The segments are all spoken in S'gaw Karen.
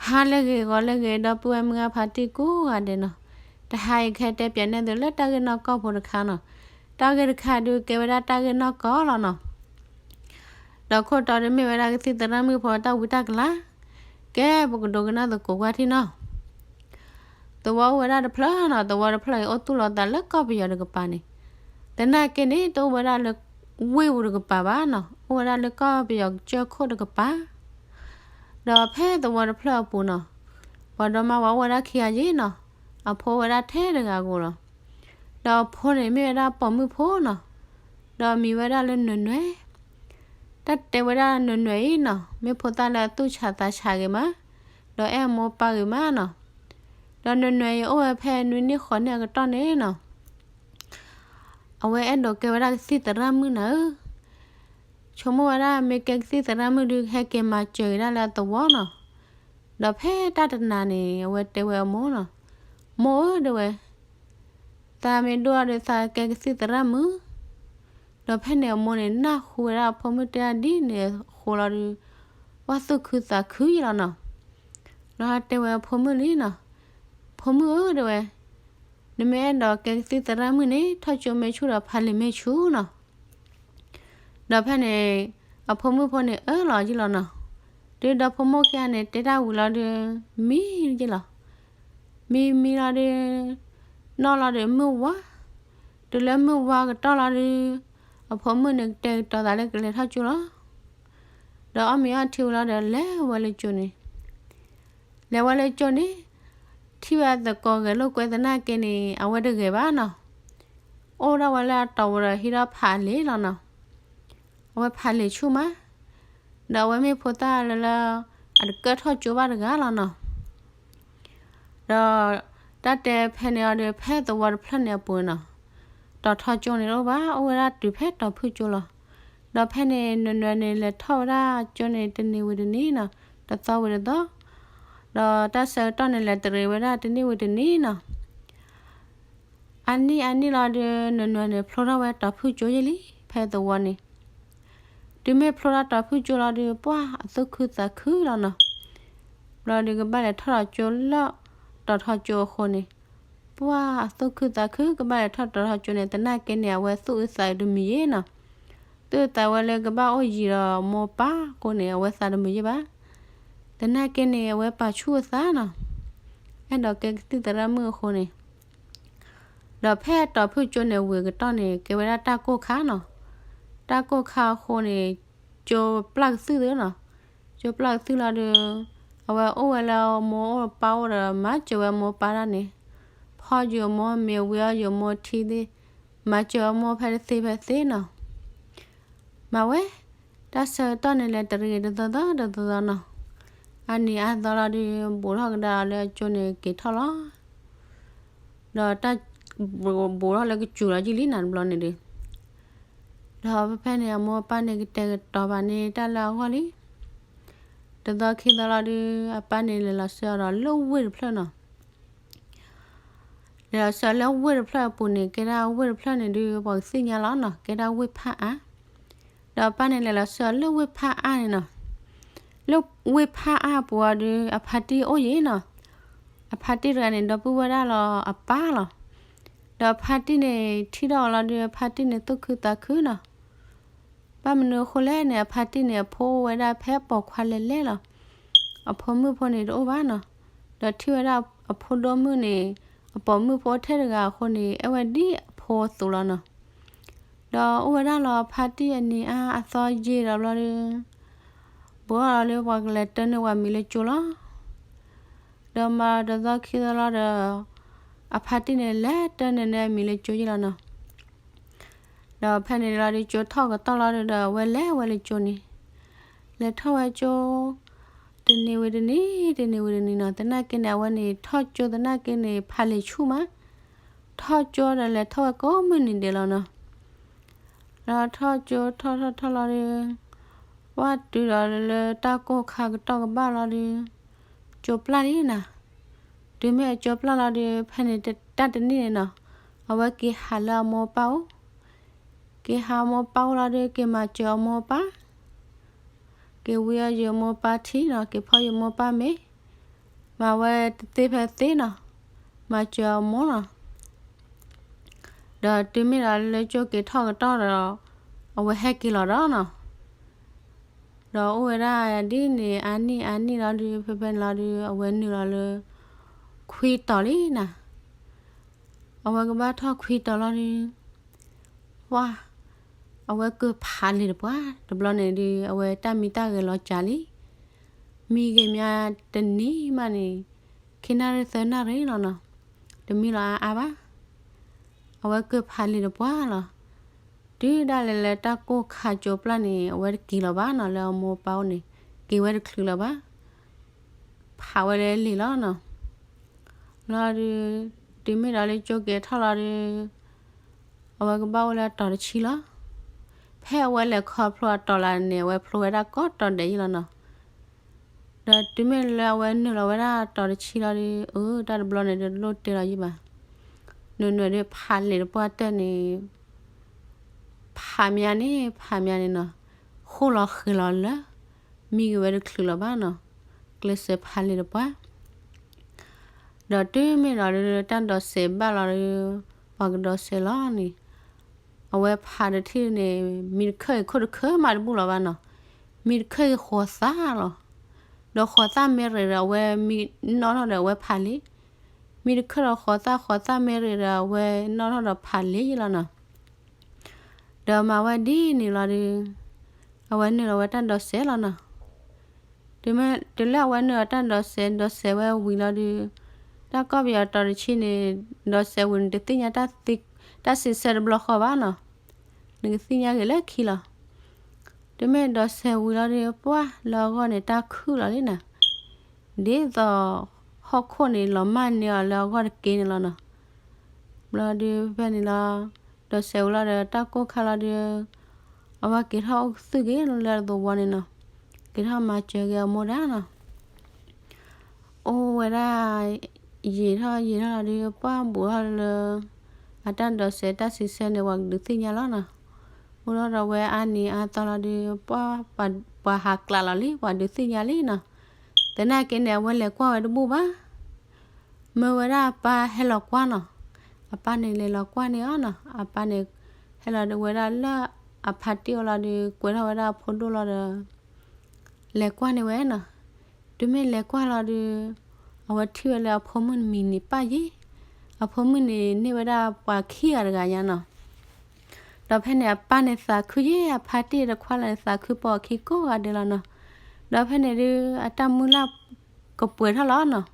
ဟါလၢအဂ့ၤ ဂီၤလၢအဂ့ၤ ဒီပုၢ်ဝဲၢ်မုၢ်ဂၢ်ဖါတံၢ်ကိးဂၤဒဲးနီၤ, တဟါအံၤကဟဲတဲပၠးနဲၣ်သုလၢတၢ်ဂ့ၢ်နီၢ်ကီၢ်ဖိတခါနီၤ, တၢ်ဂ့ၢ်တခါဒုးကဲဝဲဒၣ်တၢ်ဂ့ၢ်နီၢ်ကီၢ်လီၤနီၤ. ဒီးခိၣ်တီဒုးမ့ၢ်ဝဲဒၣ်ကသံၣ်သရၣ်မုၣ်ဖိတၢ်ဝံတၢ်ကလၤ, ကဲပကဒိကနၣ်သကိးကွၢ်ထံၣ်နီၤ. သဝီအိၣ်ဝဲဒၣ်တဖျၢၣ်နီၤ, သဝီတဖျၢၣ်အံၤအိၣ်သူၣ်လီၤသးလၢကီၢ်ပယီၤတကပၤန့ၣ်, သနာ်က့န့ၣ် တအိၣ်ဝဲဒၣ်လၢဝ့ၢ်ပူၤတကပၤဘၣ်နီၤ, အိၣ်ဝဲဒၣ်လၢကီၢ်ပယီၤကစၢၢ်ခိၣ်တကပၤ ဒီးဖဲသဝီတဖျၢၣ်အပူၤနီၤ, ပှၤဒီမါဝၤအိၣ်ဝဲဒၣ်ခံဂၤယ့ၣ်နီၤ, အဖိအိၣ်ဝဲဒၣ်ထဲတဂၤဧိၤလီၤ. ဒီးအဖိန့ၣ်မ့ၢ်ဝဲဒၣ်ပိာ်မုၣ်ဖိနီၤ, ဒီးမံၤဝဲဒၣ်လၢနွဲၣ်နွဲၣ်. တၢ်တဲဝဲဒၣ်နွဲၣ်နွဲၣ်အံၤနီၤ, မ့ၢ်ဖိသၣ်လၢအသူၣ်ဆးသးဆးဂ့ၤမး, ဒီးအဲၣ်အမိၢ်ပၢ်ဂ့ၤမးနီၤ. ဒီးနွဲၣ်နွဲၣ်အံၤအိၣ်ဝဲဖဲနွံနံၣ်ဃိးနံၣ်အကတီၢ်န့ၣ်နီၤ အဝဲအဲၣ်ဒိးကဲဝဲဒၣ်ကသံၣ်သရၣ်မုၣ်နၤဧၢ, ဆိကမိၣ်ဝဲဒၣ်မ့ၢ်ကဲကသံၣ်သရၣ်မုၣ်ဒုး ကဟဲက့ၤမၤစၢၤက့ၤဒၣ်လၢအသဝီနီၤ. ဒီးဖဲတၢ်တနၤန့ၣ် အဝဲတဲဝဲအမိၢ်နီၤ, မိၢ်ဧၢ တဲဝဲ, သးမ့ၢ်ဒိၣ်အီၤဒီးသးကဲကသံၣ်သရၣ်မုၣ်. ဒီးဖဲန့ၣ်အမိၢ်န့ၣ် နၢ်ဟူဝဲဒၣ်အဖိမုၣ်တဲဒ်န့ၣ်အဃိလီၤဒုး ပှၢ်သူၣ်ခုသးခုယ့ၣ်လီၤနီၤ. ဒီးတဲဝဲအဖိမုၣ်လံနီၤ, ဖိမုၣ်ဧၢ တဲဝဲ, နမ့ၢ်အဲၣ်ဒိးကဲကသံၣ်သရၣ်မုၣ်န့ၣ် ထီၣ်ကၠိမဲာ်ဆူၣ်ဒီးဖးလံာ်မဲာ်ဆူၣ်နီၤ. ဒီးဖဲန့ၣ် အဖိမုၣ်ဖိန့ၣ်အၢၣ်လီၤယ့ၣ်လီၤနီၤ. တုၤဒီဖိမိၢ်ခံဂၤန့ၣ်တဲတၢ်ဝံၤလီၤဒုး မံယ့ၣ်လီၤ. မံမံလီၤဒုး နီၢ်လီၤဒီးမုၢ်ဝါ, တုၤလၢမုၢ်ဝါကတီၢ်လီၤဒုး အဖိမုၣ်န့ၣ်ကတဲာ်ကတီၤသးလၢကလဲၤထီၣ်ကၠိလီၤ. ဒီးအီၣ်မ့ၤအီထံဝံၤလီၤဒီးလဲၤဝဲလၢကၠိန့ၣ် လဲၤဝဲလၢကၠိန့ၣ် ထံၣ်ဝဲသကိးဂဲၤလိာ်ကွဲသနာ်က့န့ၣ် အဝဲတဂဲၤဘၣ်နီၤ. အိၣ်ဒၣ်ဝဲလၢအတီၤဝဲဒီးဟံးထီၣ်ဖးလံာ်လီၤနီၤ. အဝဲဖးလံာ်ဆူၣ်မး, ဒီးအဝဲမ့ၢ်ဖိသၣ်လၢလၢ အတကၢၣ်ထီၣ်ကၠိဘၣ်တဂၤလီၤနီၤ. ဒီးတၢ်တဲဖဲန့ၣ်အီၤဒီး ဖဲသဝီတဖျၢၣ်န့ၣ်အပူၤနီၤ, တီၤထီကၠိန့ၣ်တအိၣ်ဘၣ်, အိၣ်ဝဲဒၣ်တုၤဖဲတီၤဖုၣ်ကၠိလီၤ. ဒီးဖဲန့ၣ် နွဲၣ်နွဲၣ်န့ၣ် လဲၤထီၣ်ဝဲဒၣ်ကၠိန့ၣ် တနံၤဝံၤတနံၤနီၤ, တသီဝံၤတသီ, ဒီးတၢ်ဆၢကတီၢ်န့ၣ် လဲၤတရံးဝဲဒၣ်တနံၣ်ဝံၤတနံၣ်နီၤ. အနံၣ်အနံၣ်လီၤဒုး နွဲၣ်နွဲၣ်န့ၣ် ဖျိထီၣ်ဝဲတီၤဖုၣ်ကၠိယ့ၣ်လံ ဖဲသဝီန့ၣ်. တုၤမ့ၢ်ဖျိထီၣ်တီၤဖုၣ်ကၠိလီၤဒုး ပှၢ်အသူၣ်ခုသးခုလီၤနီၤ. ဘျီဒုးကဘၣ်လဲၤထီၣ်တီၤကၠိလၢတီၤထီကၠိအဃိန့ၣ်, ပှၢ်အသူၣ်ခုသးခု ကဘၣ်လဲၤထီၣ်တီၤထီကၠိန့ၣ် သနာ်က့န့ၣ် အဝဲသူၣ်အုးသးအုးတမံၤယ့ၣ်နီၤ. သူၣ်အုးသးဝဲလၢကဘၣ်အိၣ်ယံၤဒီးမိၢ်ပၢ်အဃိန့ၣ် အဝဲသးတမုာ်ယ့ၣ်ဘၣ်. သနာ်က့န့ၣ် အဝဲပာ်ဆူၣ်အသးနီၤ, အဲၣ်ဒိးကဲကသံၣ်သရၣ်မုၣ်အဃိန့ၣ် ဒီးဖဲတီၤဖုၣ်ကၠိန့ၣ်ဝံၤကတီၢ်န့ၣ် ကဲဝဲဒၣ်တၢ်ကိၢ်ခါနီၤ. တၢ်ကိၢ်ခါအဃိန့ၣ် ကၠိပျၢ်ကသုၣ်သ့နီၤ. ကၠိပျၢ်ကသုၣ်လီၤဒုး အဝဲအိၣ်ဝဲလၢအမိၢ်အိၣ်ပၢ်အိၣ်ဒီး မၤစၢၤဝဲအမိၢ်ပၢ်ဒၣ်န့ၣ်, ဖီယိာ်မိၢ်မ့ၤ ဝံအီယိာ်မိၢ်ထံသ့ၣ်, မၤစၢၤအမိၢ်ဖဲတသ့ဖဲသ့နီၤ. မၤဝဲ, တၢ်ဆၢကတီၢ်န့ၣ် လဲၤတရံးတသီသီတသီသီနီၤ. အနံၤအါသီလီၤဒုး ဘူးထီၣ်ကဒါလၢအကၠိန့ၣ်က့ၤထီၣ်လီၤ. ဒီးတၢ် ဘူးထီၣ်လၢကစူၤလီၤယ့ၣ်လံနၤတဘျီန့ၣ်ဒုး, ဒီးဖဲဖဲန့ၣ် အမိၢ်အပၢ်န့ၣ်ကတဲာ်ကတီၤဘၣ်န့ၢ်တၢ်လၢအဂီၢ်လံ. တသီခံသီလီၤဒုး အပၢ်န့ၣ်လဲၤလီၤဆှၢအီၤဒီးလၢဝ့ၢ်တဖျၢၣ်နီၤ. လဲၤလီၤဆှၢလၢဝ့ၢ်တဖျၢၣ်အပူၤန့ၣ် ကဲဒၣ်ဝ့ၢ်တဖျၢၣ်န့ၣ်ဒုး ပှၤကသ့ၣ်ညါလီၤနီၤ, ကဲဒၣ်ဝ့ၢ်ဖးအါ. ဒီးအပၢ်န့ၣ်လဲၤလီၤဆှၢအီၤလၢဝ့ၢ်ဖးအါန့ၣ်နီၤ. လၢဝ့ၢ်ဖးအါအပူၤအီၤဒုး အဖါတံၢ်အိၣ်ယံၤနီၤ. အဖါတံၢ်တဂၤန့ၣ် ဒီပုၢ်ဝဲၢ်ဒၣ်လီၤအပၢ်လီၤ. ဒီးအဖါတံၢ်န့ၣ် ထံၣ်ထီၣ်အီၤလီၤဒုး အဖါတံၢ်န့ၣ်သူၣ်ခုသးခုနီၤ. ဘၣ်မနုၤအဃိလဲၣ်န့ၣ် အဖါတံၢ်န့ၣ် အဖိအိၣ်ဝဲဒၣ်ဖဲပိာ်ခွါလဲၣ်လဲၣ်လီၤ. အဖိမုၣ်ဖိန့ၣ်တအိၣ်ဘၣ်နီၤ. ဒီးထံၣ်ဝဲဒၣ်အဖိဒိၣ်မုၣ်န့ၣ် အပိာ်မုၣ်ဖိထဲတဂၤအဃိန့ၣ် အဲၣ်ဝဲဒ်အဖိအသိးလီၤနီၤ. ဒီးအိၣ်ဝဲဒၣ်လီၤအဖါတံၢ်အနံၤအါအသီယံာ်ဒီးဘျီဒုး ဘူးထီၣ်လီၤလၢပှၤကလဲၤတၢန့ၢ်ဝဲမံၤလၢကၠိလီၤ. ဒီးမၤတသီခံသီလီၤဒီး အဖါတံၢ်န့ၣ် လဲၤတၢန့ၢ်န့ၢ်မံၤလၢကၠိယ့ၣ်လီၤနီၤ. ဒီးဖဲန့ၣ်လီၤဒုး ကၠိထီၣ်ကတီၢ်လီၤဒုးဒီး အဝဲလဲၤဝဲလၢကၠိန့ၣ်, လဲၤထီၣ်ဝဲကၠိ တနံၤဝံၤတနံၤ တနံၤဝံၤတနံၤနီၤ. သနာ်က့န့ၣ် အဝဲန့ၣ် ထီၣ်ကၠိသနာ်က့န့ၣ် ဖးလံာ်ဆူၣ်မး, ထီၣ်ကၠိဒီးလဲၤထီၣ်ဝဲကိးမုၢ်နံၤဒဲးလီၤနီၤ. ဒီးထီၣ်ကၠိထီၣ်ထီၣ်ထီၣ်လီၤဒုး ပှၢ်တုၤဒီးလၢတၢ်ကိၢ်ခါကတီၢ်ကဘၣ်လီၤဒုး ကၠိပျၢ်လံနၤ. တုၤမ့ၢ်အကၠိပျၢ်လီၤဒုး ဖဲန့ၣ်တၢ်တနံၣ်န့ၣ်နီၤ အဝဲက့ၤဟးလၢအမိၢ်အပၢ်အိၣ်, က့ၤဟးအမိၢ်အပၢ်အိၣ်လီၤဒုး က့ၤမၤစၢၤအမိၢ်အပၢ်, က့ၤဝံအီယိာ်မိၢ်ပၢ်ထံနီၤ, က့ၤဖီယိာ်မိၢ်ပၢ်မ့ၤ, မၤဝဲတသ့ဖဲသ့နီၤ, မၤစၢၤအမိၢ်နီၤ. ဒီးတုၤမ့ၢ်ဒီးလၢကၠိက့ၤထီၣ်ကတီၢ်ဒီး အဝဲဟဲက့ၤလီၤဒီးနီၤ, ဒီးအိၣ်ဝဲဒၣ်ဒ်န့ၣ် အါနံၣ်အါနံၣ်လီၤဒုး ဖဲဖဲန့ၣ်လီၤဒုး အဝဲနုာ်လီၤလၢ ခွံတီၤလံနၤ. အဝဲကဘၣ်ထီၣ်ခွံတီၤလီၤဒုး ပှၢ်, အဝဲကၢၢ်ဖးလံာ်တပှၢ်, တဘျီန့ၣ်ဒုး အဝဲတၢ်မံတၢ်ဂဲၤလီၤစှၤလံ. မံဂ့ၤမံတနံၤမးန့ၣ် ခံနၣ်ရံၣ်သၢနၣ်ရံၣ်လီၤနီၤ, တမံလီၤအါအါဘၣ်. အဝဲကၢၢ်ဖးလံာ်တပှၢ်လီၤ. တုၤဒၣ်လဲာ်လၢတၢ်ကိၢ်ခါကၠိပျၢ်န့ၣ် အဝဲတက့ၤလီၤဘၣ်နီၤ, လၢအမိၢ်ပၢ်အိၣ်န့ၣ် က့ၤဝဲတချုးလၢၤဘၣ်. ဖးဝဲလၢလံာ်လီၤနီၤ. လီၤဒုး တုၤမ့ၢ်ဒီးလၢကၠိက့ၤထီၣ်လီၤဒုး အဝဲကဘၣ်အိၣ်လၢအတီၤတဆံလီၤ. ဖဲအဝဲလဲၤခီဖျိအတီၤလၢန့ၣ် အဝဲဖျိဝဲဒၣ်ကိးတီၤဒဲးယံလီၤနီၤ. ဒီးတုၤမ့ၢ်လၢအဝဲနုာ်လီၤဝဲဒၣ်တီၤတဆံလီၤဒုး အၢ တၢ်တဘျီန့ၣ်ဒုး တလိၣ်တဲလီၤယံဘၣ်. နုာ်နုာ်ဒုး ဖးလံာ်တပှၢ်တၢၢ်န့ၣ် ဖးမးန့ၣ် ဖးမးန့ၣ်နီၤ, ဃိၣ်လီၤဃဲၤလီၤလၢ မံဂ့ၤဝဲတချုးလၢၤဘၣ်နီၤ, ကျဲးစၢးဖးလံာ်တပှၢ်. ဒီးတုၤမ့ၢ်ဒီးဒုး တၢ်ဒိးစဲးဘၣ်လီၤဒုး ပှၤကဒိးစဲးလီၤန့ၣ် အဝဲဖးတထံၣ်န့ၣ် မံတခၢၣ်အံၤခိၣ်တခၢၣ်မးတဘူၣ်လီၤဘၣ်နီၤ, မံတခၢၣ်အံၤဃိးသၣ်လီၤ. ဒီးဃိးသၣ်မ့ၢ်ရ့ၣ်ဒီး အဝဲမံနီၣ်ထီၣ်ဒီးအဝဲဖးလံ. မံတခၢၣ်ဒီးဃိးသၣ် ဃိးသၣ်မ့ၢ်ရ့ၣ်ဒီး အဝဲနီၣ်ထီၣ်ဒီးဖးလံယံလီၤနီၤ. ဒီးမၤဝဲဒ်န့ၣ်လီၤဒုး အဝဲနုာ်လီၤဝဲတၢ်ဒိးစဲးလီၤနီၤ. တုၤလၢအဝဲနုာ်လီၤတၢ်ဒိးစဲး ဒိးစဲးဝဲဝံၤလီၤဒုး တၢ်ကီၢ်ပယီၤတီၤတဆံန့ၣ် ဒိးစဲးဝံၤန့ၣ် တသ့ၣ်ညါ တၢ်စံးဆၢတဘျီဃီဘၣ်နီၤ, နကသ့ၣ်ညါဂ့ၤလၢခံလီၤ. တုၤမ့ၢ်ဒိးစဲးဝံၤလီၤဒုး ပှၢ်လၢအဂီၢ်န့ၣ် တၢ်ခုၣ်လီၤလံနၤ, ဒ်သိးဟီၣ်ခိၣ်န့ၣ် လီၤမၢ်န့ၢ်အီၤလၢအဂီၢ်တက့ၢ်န့ၣ်လီၤနီၤ. ဘျီဒုးဖဲန့ၣ်လီၤ ဒိးစဲးဝံၤလီၤဒီး တၢ်ကိၢ်ခါလီၤဒုး အဝဲက့ၤထီၣ်အိၣ်ကသုၣ်က့ၤလၢသဝီန့ၣ်နီၤ, က့ၤထီၣ်မၤစၢၤက့ၤအမိၢ်ဒၣ်နီၤ. အိၣ်ဝဲဒၣ် ယံာ်ထီၣ်ယံာ်ထီၣ်လီၤဒုး ပှၢ်ဘူးထီၣ်လၢ အတၢ်ဒိးစဲးတၢ်စံးဆၢန့ၣ် ပှၤကဒုးသ့ၣ်ညါလီၤနီၤ. အိၣ်ထီၣ်ဒီးဝဲအါနံၤအါသီလီၤဒုး ပှၢ်ပှၤဟးကျးလီၤလံ ပှၤဒုးသ့ၣ်ညါလံနီၤ. သနာ်က့န့ၣ် အဝဲလဲၤကွၢ်ဝဲတဘူၣ်ဘၣ် မၢဝဲဒၣ်အပၢ်ဟဲလီၤကွၢ်နီၤ. အပၢ်န့ၣ်လဲၤလီၤကွၢ်န့ၢ်အီၤနီၤ. အပၢ်န့ၣ် ဟဲလီၤဒုးဝဲဒၣ်လၢအဖါတံၢ်အိၣ်လီၤဒုး ကွဲထီၣ်ဝဲဒၣ်အဖိဒိၣ်လီၤဒီး လဲၤကွၢ်န့ၢ်ဝဲနီၤ. တုၤမ့ၢ်လဲၤကွၢ်လီၤဒုး အဝဲထံၣ်ဝဲလၢအဖိမုၣ်န့ၣ်မံၤန့ၣ်ပၢ်ယ့ၢ်, အဖိမုၣ်န့ၣ် န့ၢ်ဝဲဒၣ်ပှၤခံဂၤတဂၤညါနီၤ. ဒီးဖဲန့ၣ်အပၢ်န့ၣ်သးခုယ့ၢ် အဖါတံၢ်တခွါလၢာ်န့ၣ် သးခုပိာ်အခံကိးဂၤဒဲးလီၤနီၤ. ဒီးဖဲန့ၣ်ဒုး အတၢ်မုၢ်လၢ်ကပှဲၤထီၣ်လီၤနီၤ.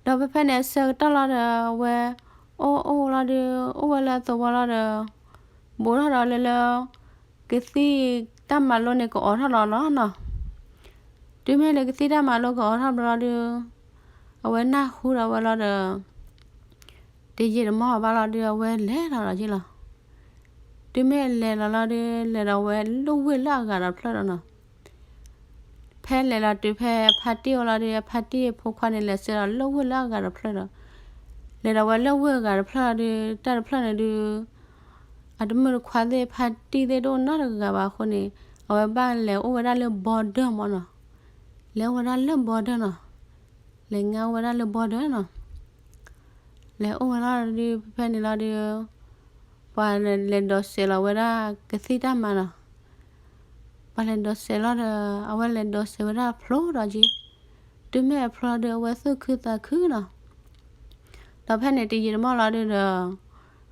ဒီးဖဲဖဲန့ၣ်အဆၢကတီၢ်လီၤဒီး အဝဲ အိၣ်အိၣ်လီၤဒုး အိၣ်ဝဲလၢသဝီလီၤဒီး ဘူးထီၣ်ဒီးလၢလၢ ကသံၣ်တၢ်မၤလိန့ၣ်ကအိးထီၣ်လီၤလီၤနီၤ. တုၤမ့ၢ်လၢကသံၣ်တၢ်မၤလိကအိးထီၣ်ဘျီဒီး အဝဲနၢ်ဟူဒီးဝဲလီၤဒီး တယံာ်တမီၢ်ဘၣ်လီၤဒုး အဝဲလဲၤလီၤလီၤယ့ၢ်လီၤ. တုၤမ့ၢ်လဲၤလီၤလီၤဒုး လဲၤဒီးဝဲလၢဝ့ၢ်လၢအဂၤဒီးဖျၢၣ်ဒီးနီၤ. ဖဲလဲၤလီၤတုၤဖဲအဖါတံၢ်အိၣ်လီၤဒုး အဖါတံၢ်အဖိခွါန့ၣ် လဲၤဆှၢဒီးလၢဝ့ၢ်လၢအဂၤဒီးဖျၢၣ်ဒီး လဲၤဒီးဝဲလၢဝ့ၢ်အဂၤတဖျၢၣ်လီၤဒုး တၢ်တဖျၢၣ်န့ၣ်ဒုး အတမုၣ်တခွါသ့ၣ်ဖါတံၢ်သ့ၣ်တအိၣ်နီတဂၤဘၣ်အဃိန့ၣ် အဝဲဘၣ်လဲၤအိၣ်ဝဲဒၣ်လၢ border မၢ်နီၤ. လဲၤအိၣ်ဝဲဒၣ်လၢ border နီၤ. လဲၤငါအိၣ်ဝဲဒၣ်လၢ border နီၤ. လဲၤအိၣ်ဝဲလီၤဒုးဖဲန့ၣ်လီၤဒုး ပှၤလဲၤဒိးစဲးလီၤဝဲဒၣ်ကသံၣ်တၢ်မၤနီၤ. ပှၤလဲၤဒိးစဲးလီၤဒီး အဝဲလဲၤဒိးစဲးဝဲဒၣ်ဖျိဒီးက့ တုၤမ့ၢ်အဖျိဒီး အဝဲသူၣ်ခုသးခုနီၤ. ဒီးဖဲန့ၣ်တယံာ်တမီၢ်လီၤဒုးဒီး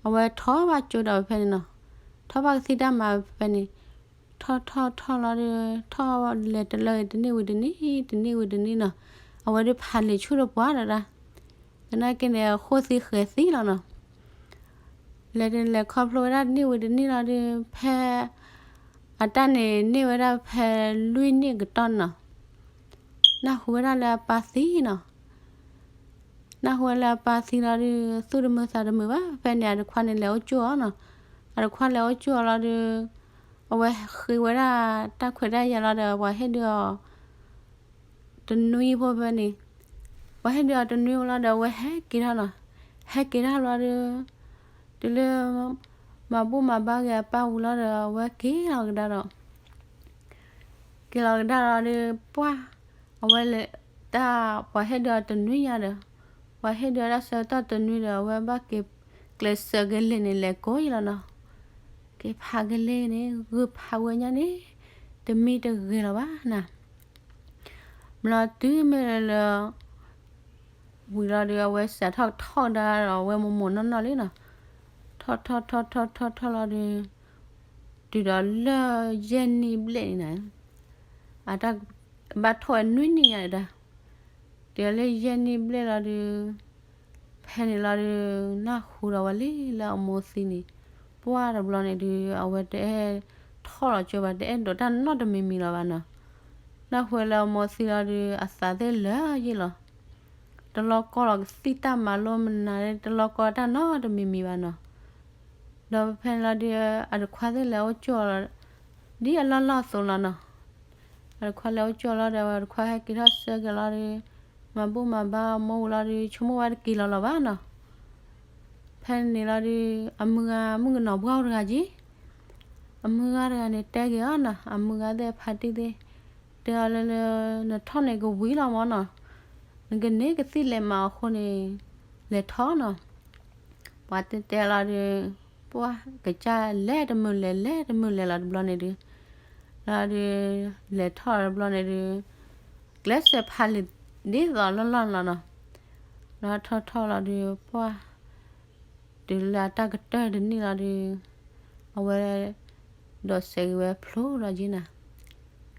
အဝဲထီၣ်ဘၣ်ကၠိဒီးဖဲန့ၣ်နီၤ. ထီၣ်ဘၣ်ကသံၣ်တၢ်မၤဖဲန့ၣ် ထီၣ်ထီၣ်ထီၣ်လီၤဒုး ထီၣ်လဲၤတလၢတနံၣ်ဝံၤတနံၣ် တနံၣ်ဝံၤတနံၣ်နီၤ. အဝဲဒုးဖးလံာ်ဆူၣ်တပှၢ်ဒီးဒၣ် သနာ်က့န့ၣ် ဃိၣ်သံဃဲၤသံလီၤနီၤ. လဲၤလဲၤခီဖျိဝဲဒၣ်တနံၣ်ဝံၤတနံၣ်လီၤဒုး ဖဲ အတၢ်န့ၣ်န့ၢ်ဝဲဒၣ်ဖဲလွံၢ်နံၣ်ကတီၢ်နီၤ. နၢ်ဟူဝဲဒၣ်လၢအပၢ်သံနီၤ. နၢ်ဟူဝဲလၢအပၢ်သံလီၤဒုး သူၣ်တမုာ်သးတမုာ်ဘၣ်. ဖဲန့ၣ်အတခွါန့ၣ်လဲၤအိၣ်ကၠိအီၤနီၤ. အတခွါလဲၤအိၣ်ကၠိအီၤလီၤဒုး အဝဲဃ့ဝဲဒၣ်တၢ်ခွဲးတၢ်ယာ်လီၤဒီး ပှၤဟ့ၣ်ဒုးအီၤ တနွံဖိဖဲန့ၣ် ပှၤဟ့ၣ်ဒုးအီၤတနွံဝံၤလီၤဒီး အဝဲဟဲက့ၤထီၣ်နီၤ. ဟဲက့ၤထီၣ်လီၤဒုး တုၤလၢ မၤဘူၣ်မၤဘါဂ့ၤအပၢ်ဝံၤလီၤဒီး အဝဲက့ၤလီၤကဒါဒီး က့ၤလီၤကဒါလီၤဒုး ပှၢ် အဝဲလဲၤ တၢ်ပှၤဟ့ၣ်ဒုးအီၤတနွံညါဒီး, ပှၤဟ့ၣ်ဒုးအီၤတၢ်ဆၢကတီၢ်တနွံဒီး အဝဲဘၣ်က့ၤကျဲးစၢးက့ၤလံာ်န့ၣ် လဲၤကိးယံလီၤနီၤ. က့ၤဖးက့ၤလံာ်န့ၣ် ဂုာ်ဖးဝဲညါန့ၣ် တမံတဂ့ၤလီၤဘၣ်နၤ. မ့ၢ်လီၤတုၤမ့ၢ်လၢ ဝံၤလီၤဒုး အဝဲစးထီၣ်ထီၣ်ကဒါဒီး အဝဲမိၢ်မိၢ်နီၢ်နီၢ်လံနီၤ. ထီၣ်ထီၣ်ထီၣ်ထီၣ်ထီၣ်ထီၣ်လီၤဒုး, တုၤဒီးလၢယဲၢ်နံၣ်ဘျဲၣ်န့ၣ်နၤ, အတၢ်ဘၣ်ထီၣ်ဝဲနွံနံၣ်ညါဒၣ်, တုၤဒီးလၢယဲၢ်နံၣ်ဘျဲၣ်လီၤဒုး, ဖဲန့ၣ်လီၤဒုး နၢ်ဟူဒီးဝဲလံလၢအမိၢ်သံန့ၣ်, ပှၢ်တဘျီန့ၣ်ဒုး အဝဲတအဲၣ်ထီၣ်လီၤကၠိဘၣ်, တအဲၣ်ဒိးတၢ်နီတမံၤမံၤလီၤဘၣ်နီၤ. နၢ်ဟူလၢအမိၢ်သံလီၤဒုး အသးသ့ၣ်လၢာ်ယံလီၤ. တလီၤကီလီၤကသံၣ်တၢ်မၤလိမနုၤ, တလီၤကီတၢ်နီတမံၤမံၤဘၣ်နီၤ. ဒီးဖဲန့ၣ်လီၤဒုး အတခွါသ့ၣ်လဲၤအိၣ်ကၠိလီၤ, ဒ်အလီၢ်လီၢ်အသိးလီၤနီၤ. အတခွါလဲၤအိၣ်ကၠိလီၤဒီး အတခွါဟဲက့ၤထီၣ်ဆၢက့ၤလီၤဒီး, မၤဘူၣ်မၤဘါအမိၢ်ဝံၤလီၤဒုး ဆိကမိၣ်ဝဲတက့ၤလီၤလီၤဘၣ်နီၤ. ဖဲန့ၣ်လီၤဒုး အမုၢ်ဂၤမုၣ်ကနီၤဘှၢ်အိၣ်တဂၤက့ၤ, အမုၢ်ဂၤတဂၤန့ၣ်တဲက့ၤအီၤနီၤ, အမုၢ်ဂၤသ့ၣ်ဖါတံၢ်သ့ၣ်, တဲအီၤလၢလၢ နထီၣ်န့ၣ်ကဝံၤလီၤမၢ်နီၤ, နကန့ၢ်ကသံၣ်လဲၤမၤအဃိန့ၣ် လဲၤထီၣ်နီၤ. ပှၤတဲတဲလီၤဒုး, ပှၢ်ကစၢ်လဲၤတမုာ်လဲၤ လဲၤတမုာ်လဲၤလီၤတဘျီန့ၣ်ဒုး, လီၤဒုး လဲၤထီၣ်တဘျီန့ၣ်ဒုး, ကျဲးစၢးဖးလံာ်ဒ်သိးလီၢ်လီၢ်လီၤနီၤ. လီၤထီၣ်ထီၣ်လီၤဒုး ပှၢ် တုၤလၢအတၢ်ကတၢၢ်တနံၣ်လီၤဒုး, အဝဲ ဒိးစဲးက့ၤဝဲဖျိဒီးက့ၤနၤ,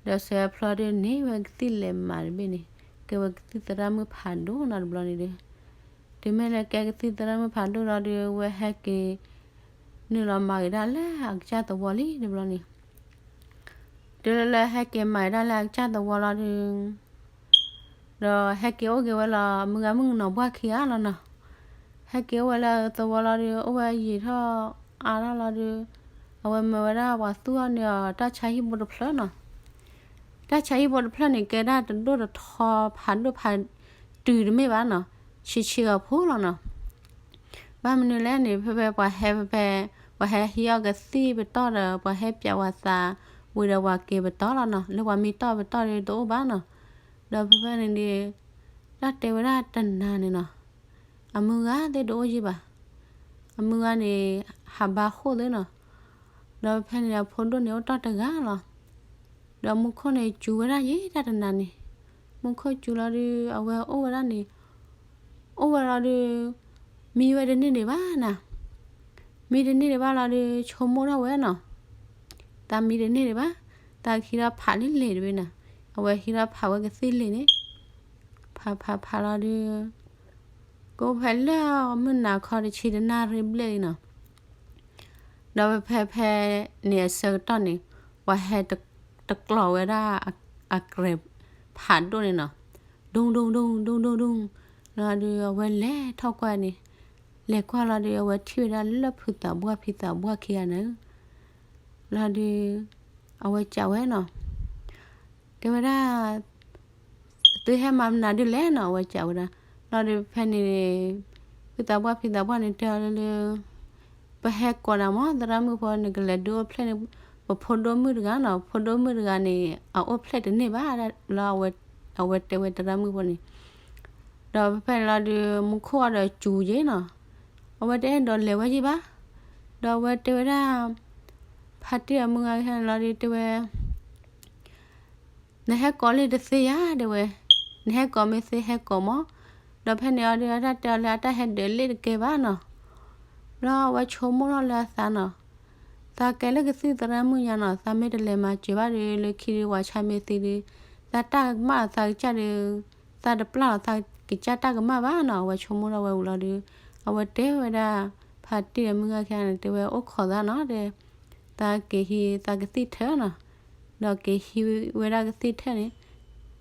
ဒိးစဲးဝဲဖျိဒုးန့ၢ်ဝဲကသံၣ်လဲၤမၤတဘ့ၣ်န့ၣ်, ကဲဝဲကသံၣ်သရၣ်မုၣ်ဖးဒိၣ်နီၤတဘျီန့ၣ်ဒုး, တုၤမ့ၢ်လၢကဲကသံၣ်သရၣ်မုၣ်ဖးဒိၣ်လီၤဒုး အဝဲဟဲက့ၤ နုာ်လီၤမၤက့ၤဒၣ်လၢအကစၢ်သဝီလံတဘျီန့ၣ်, တုၤလၢလၢဟဲက့ၤမၤက့ၤဒၣ်လၢအကစၢ်သဝီလီၤဒုး ဒီးဟဲက့ၤအိၣ်က့ၤဝဲလီၤ မုၢ်ဂၤမုၣ်ကနီၤဘှၢ်ခံဂၤလီၤနီၤ. ဟဲက့ၤအိၣ်ဝဲလၢသဝီလီၤဒုး အိၣ်ဝဲယံာ်ထီၣ်အါထီၣ်လီၤဒုး, အဝဲမၢဝဲဒၣ်ပှၤသူၣ်ထီၣ်န့ၢ်အီၤတၢ်ဆါဟံၣ်ဖိတဖျၢၣ်နီၤ. တၢ်ဆါဟံၣ်ဖိတဖျၢၣ်န့ၣ် ကဲဒၣ်တဒိၣ်တထီဖးဒိၣ်ဖးတုၤတမ့ၢ်ဘၣ်နီၤ, ဆံးဆံးအဖိလီၤနီၤ. ဘၣ်မနုၤလဲၣ်န့ၣ် ဖဲဖဲပှၤဟဲဖဲဖဲ ပှၤဟဲဟံးအီၣ်ကသံၣ်ပတီၢ်ဒီး ပှၤဟဲပၠးဝဲသးဝံၤဒီးပှၤက့ၤပတီၢ်လီၤနီၤ, လၢပှၤမံတီၢ်ပတီၢ်ဒုးတအိၣ်ဘၣ်နီၤ. ဒီးဖဲဖဲန့ၣ်ဒုး တၢ်တဲဝဲဒၣ်တနၤန့ၣ်နီၤ, အမုၢ်ဂၤသ့ၣ်တအိၣ်ယံာ်ဘၣ်. အမုၢ်ဂၤန့ၣ် ဟးဘါဃိၣ်သ့နီၤ. ဒီးဖဲန့ၣ် အဖိဒိၣ်န့ၣ်အိၣ်တ့ၢ်တဂၤလီၤ. ဒီးမူခိၣ်န့ၣ်စူၤဝဲဒၣ်ယံာ်တၢ်တနၤန့ၣ်, မူခိၣ်စူၤလီၤဒုး အဝဲအိၣ်ဝဲဒၣ်န့ၣ် အိၣ်ဝဲလီၤဒုး မံဝဲတန့ၢ်ဒံးဘၣ်နၤ, မံတန့ၢ်ဒံးဘၣ်လီၤဒုး ဆိကမိၣ်ထီၣ်ဝဲနီၤ, သးမံတန့ၢ်ဒံးဘၣ်, သးကဟံးထီၣ်ဖးလံလံာ်တဘ့ၣ်နၤ. အဝဲဟံးထီၣ်ဖးဝဲကသံၣ်လံာ်န့ၣ်, ဖးဖးဖးလီၤဒုး ကအိၣ်ဖဲလၢမုၢ်နၤခီတဆံတနၣ်ရံၣ်ဘျဲၣ်လံနီၤ. ဒီးဖဲဖဲန့ၣ်အဆၢကတီၢ်န့ၣ် ပှၤဟဲတကျိးဝဲဒၣ်အကြဲးဖးဒိၣ်န့ၣ်နီၤ, ဒူၣ်ဒူၣ်ဒူၣ်ဒူၣ်ဒူၣ်ဒူၣ်, လီၤဒုးအဝဲလဲၤထီၣ်ကွၢ်န့ၣ်, လဲၤကွၢ်လီၤဒုး အဝဲထံၣ်ဝဲဒၣ်လၢဖုသးပှၢ်ဖံသးပှၢ်ခံဂၤန့ၣ်, လီၤဒုး အဝဲစံးဝဲနီၤ, တဲဝဲဒၣ် သုဟဲမၤမနုၤဒ်လဲၣ်နီၤ အဝဲစံးဝဲဒၣ်. လီၤဒုးဖဲန့ၣ် ဖုသးပှၢ်ဖံသးပှၢ်န့ၣ်တဲအီၤလၢလၢ ပဟဲကိးနၤမၢ် သရၣ်မုၣ်ဖိ နကလဲၤဒုးအိၣ်ဖျဲၣ်န့ၣ် ပဖိဒိၣ်မုၣ်တဂၤနီၤ, ဖိဒိၣ်မုၣ်တဂၤန့ၣ် အအိၣ်ဖျဲၣ်တန့ၢ်ဘၣ်လီၤ, အဝဲတဲဝဲသရၣ်မုၣ်ဖိန့ၣ်. ဒီးဖဲန့ၣ်လီၤဒုး မူခိၣ်အီၤဒီးစူၤယ့နီၤ, အဝဲတအဲၣ်ဒိးလဲၤဝဲယ့ၢ်ဘၣ်. ဒီးအဝဲတဲဝဲဒၣ် ဖါတံၢ်အမုၢ်ဂၤခဲန့ၣ်လီၤဒုးတဲဝဲ နဟဲကိးလံတသ့ယၤ တဲဝဲ, နဟဲကိးမ့ၢ်သ့ဟဲကိးမၢ်. ဒီးဖဲန့ၣ်အီၤဒုး အတၢ်တဲအီၤလၢအတၢ်ဟဲဒုးလ့ၣ်တကဲဘၣ်နီၤ. ဘျီအဝဲဆိကမိၣ်ထီၣ်လၢအသးနီၤ, သးကဲလၢကသံၣ်သရၣ်မုၣ်ညါနီၤ, သးမ့ၢ်တလဲၤမၤစၢၤဘၣ်ဒုး လၢခံဒုးဝၤဆါမ့ၢ်သံဒုး သးတၢ်ကမၣ်သးကစၢ်ဒုး သးတပျၢ်လီၤသးကစၢ်တၢ်ကမၣ်ဘၣ်နီၤ. အဝဲဆိကမိၣ်ထီၣ်ဝဲဝံၤလီၤဒုး အဝဲတဲဝဲဒၣ် ဖါတံၢ်အမုၢ်ဂၤခံဂၤန့ၣ် တဲဝဲအိၣ်ခိးသးနီၤ တဲ သးက့ၤဟံးသးကသံၣ်ထၢနီၤ. ဒီးက့ၤဟံးဝဲဒၣ်ကသံၣ်ထၢန့ၣ်,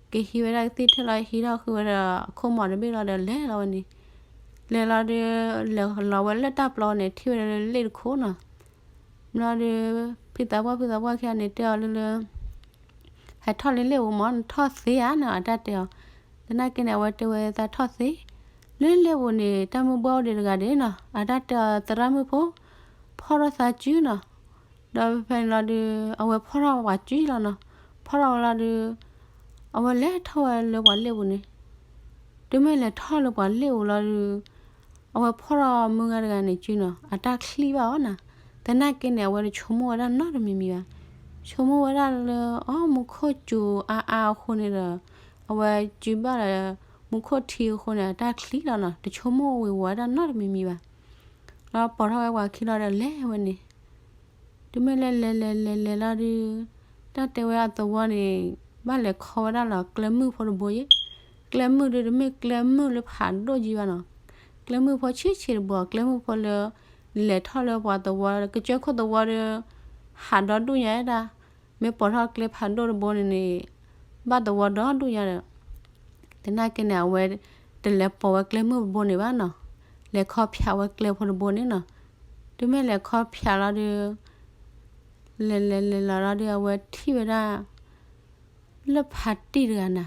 က့ၤဟံးဝဲဒၣ်ကသံၣ်ထၢလီၤ ဟံးထီၣ်ဃုာ်ဝဲဒီးအခိၣ်မီၤတဘ့ၣ်လီၤဒီးလဲၤလီၤဝဲန့ၣ်. လဲၤလီၤဒုး လဲၤလီၤဝဲလၢတၢ်ပျီန့ၣ် ထံၣ်ဝဲဒၣ်လၢလ့ၣ်တခိၣ်နီၤ. ဘျီဒုး ဖံသးပှၢ်ဖုသးပှၢ်ခံဂၤန့ၣ် တဲအီၤလၢလၢ ဟဲထီၣ်လၢလ့ၣ်ပူၤမၢ် နထီၣ်သ့ဧါနီၤ အတၢ်တဲအီၤ. သနာ်က့န့ၣ် အဝဲတဲဝဲသးထီၣ်သ့, လၢလ့ၣ်ပူၤန့ၣ် တၢ်မုၢ်ဘှၢ်အိၣ်ဒံးတဂၤဒၣ်နီၤ အတၢ်တဲအီၤသရၣ်မုၣ်ဖိ ဖီၣ်ထီၣ်သးစုနီၤ. ဒီးဖဲန့ၣ်လီၤဒုး အဝဲဖီၣ်ထီၣ်ပှၤစုလီၤနီၤ. ဖီၣ်ထီၣ်ဝဲလီၤဒုး အဝဲလဲၤထီၣ်ဝဲလၢပှၤလ့ၣ်ပူၤန့ၣ်, တုၤမ့ၢ်လဲၤထီၣ်လၢပှၤလ့ၣ်အူလီၤဒီး အဝဲဖီၣ်ထီၣ်မုၢ်ဂၤတဂၤန့ၣ်စုနီၤ အတၢ်ချံဘၣ်အီၤနၤ. သနာ်က့န့ၣ် အဝဲတဆိကမိၣ်ဝဲဒၣ်နီတမံၤမံၤဘၣ်. ဆိကမိၣ်ဝဲဒၣ်လၢ အီ မူခိၣ်စူၤအါအါအဃိန့ၣ်ဒီး အဝဲစုဘၣ်လၢ မူခိၣ်ထံအဃိန့ၣ် အတၢ်ချံလီၤနီၤ. တဆိကမိၣ်ဝ့ၤဝီၤဝဲဒၣ်နီတမံၤမံၤဘၣ်. လီၤပိာ်ထီၣ်ဝဲပှၤခံလီၤဒီးလဲၤဝဲန့ၣ် တုၤမ့ၢ်လဲၤလဲၤလဲၤလဲၤလဲၤလီၤဒုး တၢ်တဲဝဲအသဝီန့ၣ် ဘၣ်လဲၤခီဝဲဒၣ်လီၤကျဲမုၢ်ဖိတဘိယ့ၣ်. ကျဲမုၢ်ဒုးတမ့ၢ်ကျဲမုၢ်လၢဖးဒိၣ်ယံၤဘၣ်နီၤ. ကျဲမုၢ်ဖိဆံးဆံးတဘိ ကျဲမုၢ်ဖိလၢ လဲၤထီၣ်လၢပှၤသဝီ ကစၢၢ်ခိၣ်သဝီဒီး ဟးဒီဒူၣ်ညါဒၣ် မ့ၢ်ပိာ်ထီၣ်ကျဲဖးဒိၣ်တဘိန့ၣ်န့ၣ် ဘၣ်သဝီဒီဒူၣ်ညါဒီး သနာ်က့န့ၣ် အဝဲတလဲၤပိာ်ဝဲကျဲမုၢ်တဘိန့ၣ်ဘၣ်နီၤ. လဲၤခီဖၠးဝဲကျဲဖိတဘိန့ၣ်နီၤ. တုၤမ့ၢ်လဲၤခီဖၠးလီၤဒုး လဲၤလဲၤလဲၤလီၤလီၤဒုး အဝဲထံၣ်ဝဲဒၣ် လၢဖါတံၢ်တဂၤနၤ.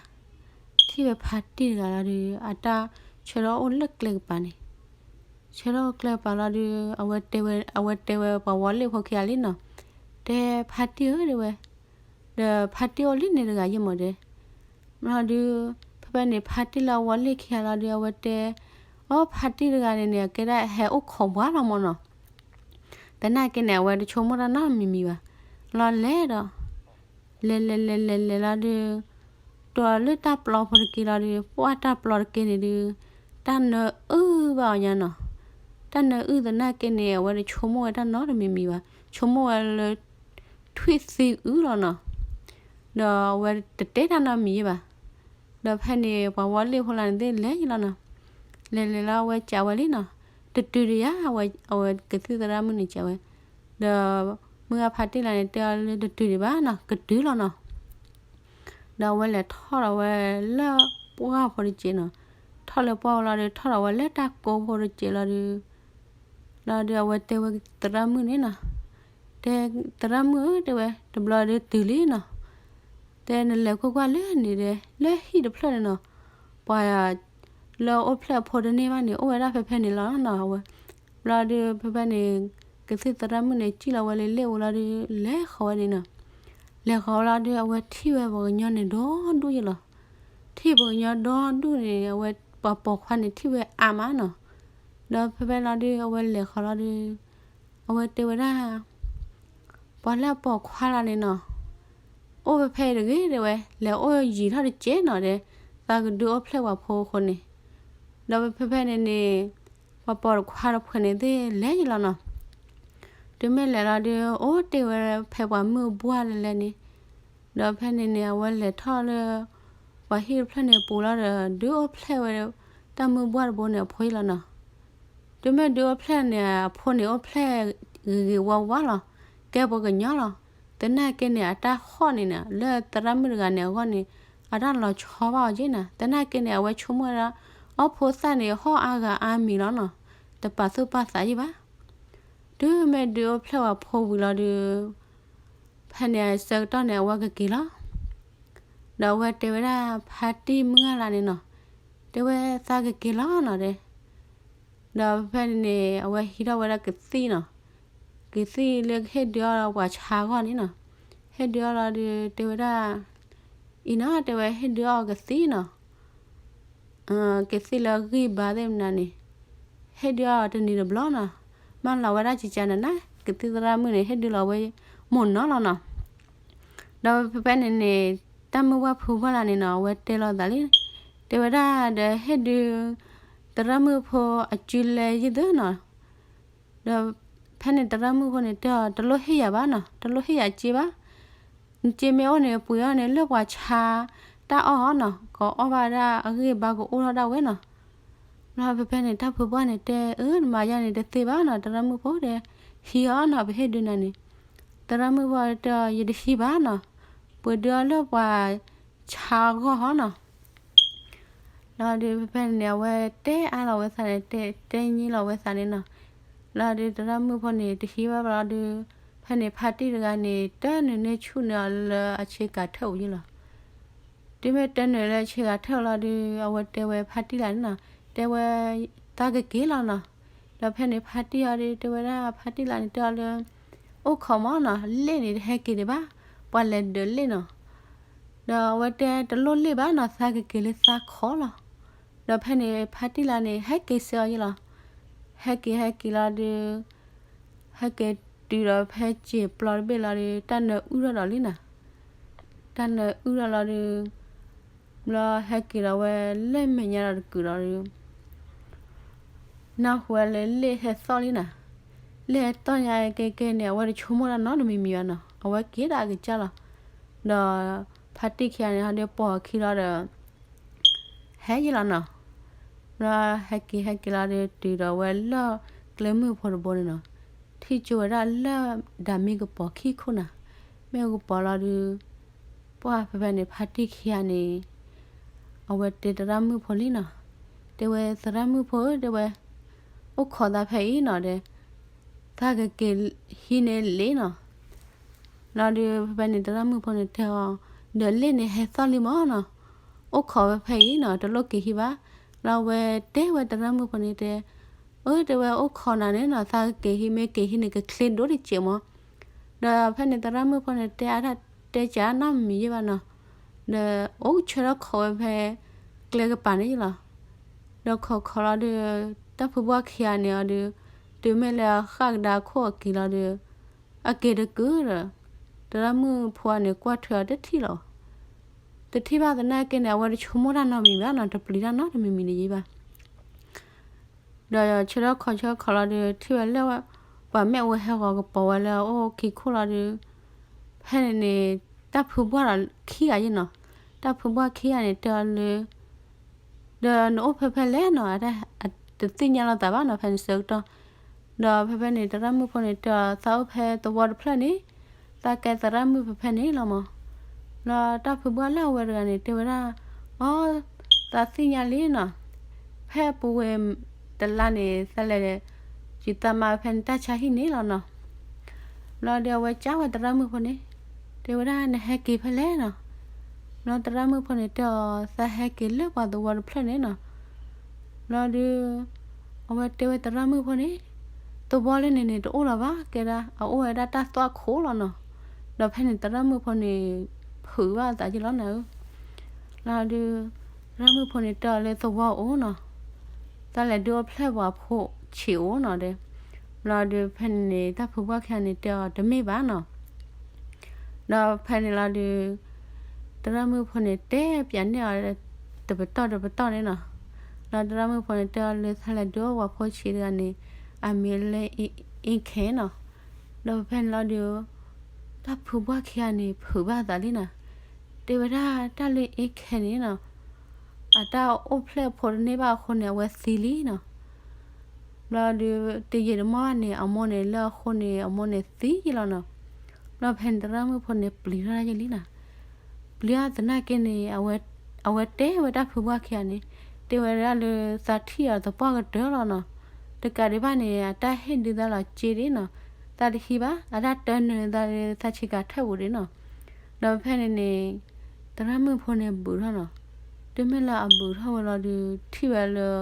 ထံၣ်ဝဲဖါတံၢ်တဂၤလီၤဒုး အတၢ်ဆၢထီၣ်အိၣ်လၢကျဲကပၤန့ၣ် ဆၢထီၣ်အိၣ်ကျဲကပၤလီၤဒုး အဝဲတဲဝဲ အဝဲတဲဝဲပှၤဝီၤလ့ၣ်ဖိခံဂၤလံနီၤ. တဲဖါတံၢ်ဧၢ တဲဝဲ ဒီးဖါတံၢ်အိၣ်လံန့ၣ်တဂၤယဲၢ်မးတဲ. လီၤဒုး ဖဲဖဲန့ၣ် ဖါတံၢ်လၢအဝီၤလ့ၣ်ခံဂၤလီၤဒုး အဝဲတဲ အီ ဖါတံၢ်တဂၤန့ၣ်န့ၣ် အကဲဒၣ်ဟဲအိၣ်ခိးပှၤလီၤမးနီၤ. သနာ်က့န့ၣ် အဝဲတဆိကမိၣ်တၢ်နီတမံၤမံၤဘၣ်. လီၤလဲၤဒီး လဲၤလဲၤလဲၤလဲၤလဲၤလီၤဒုး တုၤလၢတၢ်ပျီဖိတက့ၢ်လီၤဒုး ပှၢ်တၢ်ပျီတက့ၢ်န့ၣ်ဒုး တၢ်နၢအုၣ်ဘၣ်အီၤညါနီၤ. တၢ်နၢအုၣ်သနာ်က့န့ၣ် အဝဲတဆိကမိၣ်ဝဲတၢ်နီတမံၤမံၤဘၣ်. ဆိကမိၣ်ဝဲလၢ ထွံၣ်သံအုၣ်လီၤနီၤ. ဒီးအဝဲတတဲတၢ်နီတမံၤယဲၢ်ဘၣ်. ဒီးဖဲန့ၣ် ပှၤဝီၤလ့ၣ်ဖိလၢန့ၣ်သ့ၣ်လဲၤယံၤလီၤနီၤ. လဲၤလဲၤလီၤအဝဲကးဝဲလံနီၤ. တတုၤတယၤ အဝဲကသံၣ်သရၣ်မုၣ်န့ၣ်ကးဝဲ. ဒီးမုၢ်ဂၤဖါတံၢ်လၢန့ၣ်တဲအီၤလၢတတုၤဒံးဘၣ်နီၤ ကတုၤလီၤနီၤ. ဒီးအဝဲလဲၤထီၣ်ဒီးဝဲလၢပှၢ်ဖိတက့ၢ်နီၤ. ထီၣ်လၢပှၢ်ဝဲလီၤဒုး ထီၣ်ဒီးဝဲလၢတၢ်ကိးဖိတက့ၢ်လီၤဒုး လီၤဒုးအဝဲတဲဝဲသရၣ်မုၣ်န့ၣ်နီၤ. တဲသရၣ်မုၣ်ဧၢ တဲဝဲ တဘျီဒုးတုၤလံနီၤ. တဲနလဲၤကွၢ်ကွၢ်လၢန့ၣ်ဒီး လၢဟံၣ်တဖျၢၣ်န့ၣ်နီၤ. ပှၤလၢအိၣ်ဖျဲၣ်အဖိတန့ၢ်ဘၣ်န့ၣ် အိၣ်ဝဲဒၣ်ဖဲဖဲန့ၣ်လီၤနီၤ အဝဲ ဘျီဒုးဖဲဖဲန့ၣ် ကသံၣ်သရၣ်မုၣ်န့ၣ် စံၣ်လီၤဝဲလၢလ့ၣ်အူလီၤဒုး လဲၤဃီၤဝဲန့ၣ်နီၤ. လဲၤဃီၤဝဲလီၤဒုး အဝဲထံၣ်ဝဲပှၤကညီန့ၣ်ဒီဒူၣ်ယလီၤ. ထံၣ်ပှၤကညီဒီဒူၣ်န့ၣ် အဝဲပှၤပိာ်ခွါန့ၣ်ထံၣ်ဝဲအါမးနီၤ. ဒီးဖဲဖဲလီၤဒုး အဝဲလဲၤဃီၤလီၤဒုး အဝဲတဲဝဲဒၣ် ပှၤလၢအပိာ်ခွါလီၤန့ၣ်နီၤ အိၣ်ဖဲဖဲအံၤတဂ့ၤတဲဝဲ လဲၤအိၣ်ယံာ်ထီၣ်တကဲးနီၤဒီး သးကဒုးအိၣ်ဖျဲၣ်ပှၤဖိအဃိန့ၣ်. ဒီးဖဲဖဲန့ၣ်န့ၣ် ပှၤပိာ်ခွါတဖုန့ၣ်သ့ၣ်လဲၤယံၤလီၤနီၤ. တုၤမ့ၢ်လဲၤလီၤဒုး အိၣ်တ့ၢ်ဝဲဖဲပှၤမုၢ်အဘှၢ်လဲၤလဲၤန့ၣ်. ဒီးဖဲန့ၣ်န့ၣ် အဝဲလဲၤထီၣ်လၢ ပှၤဟံၣ်တဖျၢၣ်န့ၣ်အပူၤလီၤဒီး ဒုးအိၣ်ဖျဲၣ်ဝဲ တၢ်မုၢ်ဘှၢ်တဘိန့ၣ်အဖိယလီၤနီၤ. တုၤမ့ၢ်ဒုးအိၣ်ဖျဲၣ်န့ၣ် အဖိန့ၣ်အိၣ်ဖျဲၣ်ဂ့ၤဂ့ၤဝါဝါလီၤ. ကဲပှၤကညီလီၤ. သနာ်က့န့ၣ် အတၢ်ဟီၣ်န့ၣ်န့ၣ် လၢသရၣ်မုၣ်တဂၤန့ၣ်အဂီၢ်န့ၣ် အတၢ်လီၤဆီဘၣ်အီၤက့နီၤ. သနာ်က့န့ၣ် အဝဲဆိကမိၣ်ဝဲဒၣ် အီဖိသၣ်န့ၣ် ဟီၣ်အါဂၤအါမံၤလီၤနီၤ. တပာ်သူၣ်ပာ်သးယံၤဘၣ်. တုၤမ့ၢ်ဒုးအိၣ်ဖျဲၣ်ဝဲဖိဝံၤလီၤဒုး ဖဲန့ၣ်အဆၢကတီၢ်န့ၣ် အဝဲကက့ၤလီၤ. ဒီးအဝဲတဲဝဲဒၣ်ဖါတံၢ်မုၢ်ဂၤလၢ်န့ၣ်နီၤ. တဲဝဲသးကက့ၤလီၤနီၤတဲ. ဒီးဖဲန့ၣ်န့ၣ် အဝဲဟံးထီၣ်ဝဲဒၣ်ကသံၣ်နီၤ. ကသံၣ်လၢကဟ့ၣ်ဒုးအီၣ်ပှၤဆါအဂီၢ်န့ၣ်နီၤ. ဟ့ၣ်ဒုးအီၣ်လီၤဒုး တဲဝဲဒၣ် အံၤနီၤ တဲဝဲဟ့ၣ်ဒုးအီၣ်ကသံၣ်နီၤ. ကသံၣ်လၢအဂံၢ်ဘါသ့ၣ်မနုၤန့ၣ် ဟ့ၣ်ဒုးအီၣ်တနံၤတဘျီနီၤ. မၢလီၤဝဲဒၣ်ကကနၤနၤ ကသံၣ်သရၣ်မုၣ်န့ၣ် ဟ့ၣ်ဒုးလီၤဝဲမိၢ်နီၤလီၤနီၤ. ဒီးဖဲဖဲန့ၣ်န့ၣ် တၢ်မုၢ်ဘှၢ်ဖုဘှၢ်လၢ်န့ၣ်နီၤ အဝဲတဲလီၤသးလံ. တဲဝဲဒၣ်ဒီးဟ့ၣ်ဒုး သရၣ်မုၣ်ဖိအစုလဲယုၢ်သၢနီၤ. ဒီးဖဲန့ၣ်သရၣ်မုၣ်ဖိန့ၣ်တဲအီၤ တလိၣ်ဟ့ၣ်ယၤဘၣ်နီၤ တလိၣ်ဟ့ၣ်ယၤစ့ဘၣ်. နစ့မ့ၢ်အိၣ်န့ၣ် ပှ့ၤအီၣ်န့ၣ် လၢပှၤဆါတၢ်အီၣ်အီၤနီၤ ကအီၣ်ဘၣ်ဒၣ်အဂံၢ်ဘါကအိၣ်ထီၣ်ဒၣ်ဝဲနီၤ. ဘျီဖဲဖဲန့ၣ် တၢ်ဖုဘှၢ်န့ၣ်တဲ အၢ နမၤယၤန့ၣ်တသ့ဘၣ်နီၤ သရၣ်မုၣ်ဖိတဲ ဟံးအီၤနီၤ ပဟ့ၣ်ဒုးနၤန့ၣ်. သရၣ်မုၣ်ဖိတဲအီၤ ယတဟံးဘၣ်နီၤ ပှ့ၤဒုးအီၣ်လၢပှၤဆါအဂီၢ်ဟီနီၤ. လီၤဒုးဖဲဖဲန့ၣ်န့ၣ် အဝဲတဲအါလီၤဝဲသးန့ၣ် တဲ တဲညံလီၤဝဲသးန့ၣ်နီၤ. လီၤဒုးသရၣ်မုၣ်ဖိန့ၣ် တဟံးဘၣ်ဘၣ်လီၤဒုး ဖဲန့ၣ်ဖါတံၢ်တဂၤန့ၣ် တၢနုာ်န့ၢ်ဆူၣ်န့ၢ်အီၤလၢအဆ့ကၤထၢၣ်အူယလီၤ. တုၤမ့ၢ်တၢနုာ်လၢဆ့ကၤထၢၣ်လီၤဒုး အဝဲတဲဝဲဖါတံၢ်လၢန့ၣ်နီၤ တဲဝဲ သးကက့ၤလီၤနီၤ. ဒီးဖဲန့ၣ်ဖါတံၢ်အီၤဒုး တဲဝဲဒၣ်ဖါတံၢ်လၢန့ၣ်တဲအီၤလၢ အိၣ်ခိးမးနီၤ လ့ၣ်န့ၣ်တဟဲက့ၤဒံးဘၣ် ပှၤလဲၤဒၢးလ့ၣ်နီၤ. ဒီးအဝဲတဲတလိၣ်လ့ၣ်ဘၣ်နီၤ သးကက့ၤလၢသးခိးလီၤ. ဒီးဖဲန့ၣ်ဖါတံၢ်လၢန့ၣ် ဟဲက့ၤဆၢအီၤယ့လီၤ. ဟဲက့ၤဟဲက့ၤလီၤဒုး, ဟဲက့ၤတုၤဒီးဖဲစံာ်ပျီတဘ့ၣ်လီၤဒုး တၢ်နၢအုၣ်ထီၣ်ဒီးလံနီၤ. တၢ်နၢအုၣ်ထီၣ်လီၤဒုး, ဘျီဟဲက့ၤဒီးဝဲလၢမဲာ်ညါဒီးတကုာ်လီၤဒုး နၢ်ဟူဝဲလၢလ့ၣ်ဟဲသီၣ်လံနီၤ. လ့ၣ်ဟဲသီၣ်ညါကဲကဲန့ၣ် အဝဲတဆိကမိၣ်တၢ်နီတမံၤမံၤဘၣ်နီၤ, အဝဲက့ၤဒၣ်အကစၢ်လီၤ. ဒီးဖါတံၢ်ခံဂၤန့ၣ် ဟီဒုးပိာ်အခံလီၤဒီး ဟဲယ့လီၤနီၤ. ဘျီဟဲက့ၤဟဲက့ၤလီၤဒုး တုၤဒီးဝဲလၢကျဲမုၢ်ဖိတဘိန့ၣ်နီၤ, ထံၣ်ကၠိဝဲဒၣ်လၢဒၣ်မ့ၢ်ကပီၤခံခိၣ်နီၤ. မ့ၢ်ကပီၤလီၤဒုး ပှၢ်ဖဲဖဲန့ၣ် ဖါတံၢ်ခံဂၤန့ၣ် အဝဲတဲသရၣ်မုၣ်ဖိလံနီၤ, တဲဝဲသရၣ်မုၣ်ဖိဧၢ တဲဝဲ အိၣ်ခိးသးဖဲအံၤနီၤ တဲ သးကက့ၤဟံးန့ၢ်လံနီၤ. လီၤဒုးဖဲဖဲန့ၣ် သရၣ်မုၣ်ဖိန့ၣ်တဲအီၤ, ဒီးလ့ၣ်န့ၣ်ဟဲသီၣ်လံမၢ်နီၤ, အိၣ်ခိးဝဲဖဲအံၤနီၤ တလိၣ်က့ၤဟံးဘၣ်. လီၤဝဲတဲဝဲသရၣ်မုၣ်ဖိန့ၣ်တဲ, အၢ တဲဝဲအိၣ်ခိးနၤန့ၣ်နီၤ သးကက့ၤဟံး မ့ၢ်က့ၤဟံးန့ၣ် ကချ့ဒိၣ်တစဲးမၢ်. ဒီးဖဲန့ၣ်သရၣ်မုၣ်ဖိန့ၣ် တဲအါတၢ်တဲကးနီတမံၤယ့ၢ်ဘၣ်နီၤ, ဒီးအိၣ်ဆၢထၢၣ်ခိးဝဲဖဲကျဲကပၤန့ၣ်ယ့လီၤ. ဒီးခိးခိးလီၤဒုး တၢ်ဖုဘှၢ်ခံဂၤန့ၣ်အီၤဒုး တုၤမ့ၢ်လၢအဃၣ်ကဒါခိၣ်အက့ၤလီၤဒုး အက့ၤတကုာ်ဒီး သရၣ်မုၣ်ဖိန့ၣ် ကွၢ်ထွဲအီၤတထံၣ်လီၤ. တထံၣ်ဘၣ်သနာ်က့န့ၣ် အဝဲတဆိကမိၣ်တၢ်နီတမံၤဘၣ်နီၤ, တပျံၤတၢ်နီတမံၤမံၤန့ၣ်ယ့ၢ်ဘၣ်. ဒီးဆၢထၢၣ်ခိးဆၢထၢၣ်ခိးလီၤဒုး ထံၣ်ဝဲလၢ ပှၤမ့ၣ်အူဟဲဂီၤကပီၤဝဲလၢအအိၣ်ခံခိၣ်လီၤဒုး ဖဲန့ၣ်န့ၣ် တၢ်ဖုဘှၢ်ဒီးခံဂၤယ့ၢ်နီၤ, တၢ်ဖုဘှၢ်ခံဂၤန့ၣ်တဲအီၤလၢ ဒီးနအိၣ်ဖဲဖဲလဲၣ်နီၤ, တသ့ၣ်ညါလိာ်သးဘၣ်နီၤ ဖဲန့ၣ်ဆၢကတီၢ်. ဒီးဖဲဖဲန့ၣ် သရၣ်မုၣ်ဖိန့ၣ်တဲအီၤ သးအိၣ်ဖဲသဝီတဖျၢၣ်န့ၣ်, သးကဲသရၣ်မုၣ်ဖဲဖဲန့ၣ်လီၤမၢ်. ဒီးတၢ်ဖုဘှၢ်လၢအဝဲတဂၤန့ၣ် တဲဝဲဒၣ်, အီ, သးသ့ၣ်ညါလံနီၤ, ဖဲအပူၤဝဲတလါန့ၣ် သးလဲၤ ယသးမါဖဲန့ၣ်တၢ်ဆါဟံၣ်န့ၣ်လီၤနီၤ. ဘျီဒီးအဝဲကးဝဲသရၣ်မုၣ်ဖိန့ၣ်, တဲဝဲဒၣ် နဟဲက့ၤဖဲလဲၣ်နီၤ. ဘျီသရၣ်မုၣ်ဖိန့ၣ်တဲအီၤ သးဟဲက့ၤလၢပှၤသဝီတဖျၢၣ်န့ၣ်နီၤ. ဘျီဒီး အဝဲတဲဝဲသရၣ်မုၣ်ဖိန့ၣ်, သဝီလၢန့ၣ်န့ၣ် တအိၣ်လၢၤဘၣ် ကဲဒၣ် အအိၣ်ဝဲဒၣ်တၢ်သွၣ်ခိၣ်လီၤနီၤ. ဒီးဖဲန့ၣ်သရၣ်မုၣ်ဖိန့ၣ် ဖုးဘၣ်အသးယ့ၢ်လီၤနၤဧၢ. လီၤဒုး သရၣ်မုၣ်ဖိန့ၣ်တဲအီၤလၢသဝီအိၣ်နီၤ, သးလဲၤဒုးအိၣ်ဖျဲၣ်ပှၤဖိဆံးအိၣ်နီၤဒီး, ဘျီဒုးဖဲန့ၣ်န့ၣ် တၢ်ဖုဘှၢ်ခံဂၤန့ၣ်တဲအီၤတမ့ၢ်ဘၣ်နီၤ. ဒီးဖဲန့ၣ်လီၤဒုး သရၣ်မုၣ်ဖိန့ၣ်တဲပၠးန့ၢ်အီၤ တပတီၢ်တပတီၢ်န့ၣ်နီၤ. ဒီးသရၣ်မုၣ်ဖိန့ၣ်တဲအီၤလၢသးလဲၤဒုးအိၣ်ပှၤဖိဆံးတဂၤန့ၣ် အမံၤလၢ အ့ခဲနီၤ. ဒီးဖဲန့ၣ်လီၤဒုး တၢ်ဖုဘှၢ်ခံဂၤန့ၣ် ဖုးဘၣ်သးလံနီၤ. တဲဝဲဒၣ်တၢ်လၢအ့ခဲန့ၣ်နီၤ အတၢ်အိၣ်ဖျဲၣ်အဖိတန့ၢ်ဘၣ်အဃိန့ၣ် အဝဲသံလံနီၤ. ဘျီဒုး တယံာ်တမီၢ်ဘၣ်န့ၣ် အမိၢ်န့ၣ်လၢအဃိန့ၣ် အမိၢ်န့ၣ်သံယ့ၢ်လီၤနီၤ. ဘျီဖဲန့ၣ်သရၣ်မုၣ်ဖိန့ၣ် ပျံၤထီၣ်ယ့ၢ်လံနီၤ. ပျံၤထီၣ်သနာ်က့န့ၣ် အဝဲတဲဝဲတၢ်ဖုဘှၢ်ခံဂၤန့ၣ် တဲဝဲဒၣ်လၢသးထံၣ်အီၤသပှၢ်ကတၢၢ်လီၤနီၤ. တကးဒံးဘၣ်န့ၣ် အတၢ်ဟ့ၣ်ဒုးသးလီၤက့ဒၣ်နီၤ. သးတဟံးဘၣ် အတၢ်တၢနၢၤသးလၢသးဆံးကၤထၢၣ်ပူၤဒၣ်နီၤ. ဒီးဖဲန့ၣ်န့ၣ် သရၣ်မုၣ်ဖိန့ၣ်ဘုးထီၣ်နီၤ. တုၤမ့ၢ်လၢအဘုးထီၣ်ဝဲလီၤဒုး ထံၣ်ဝဲလၢ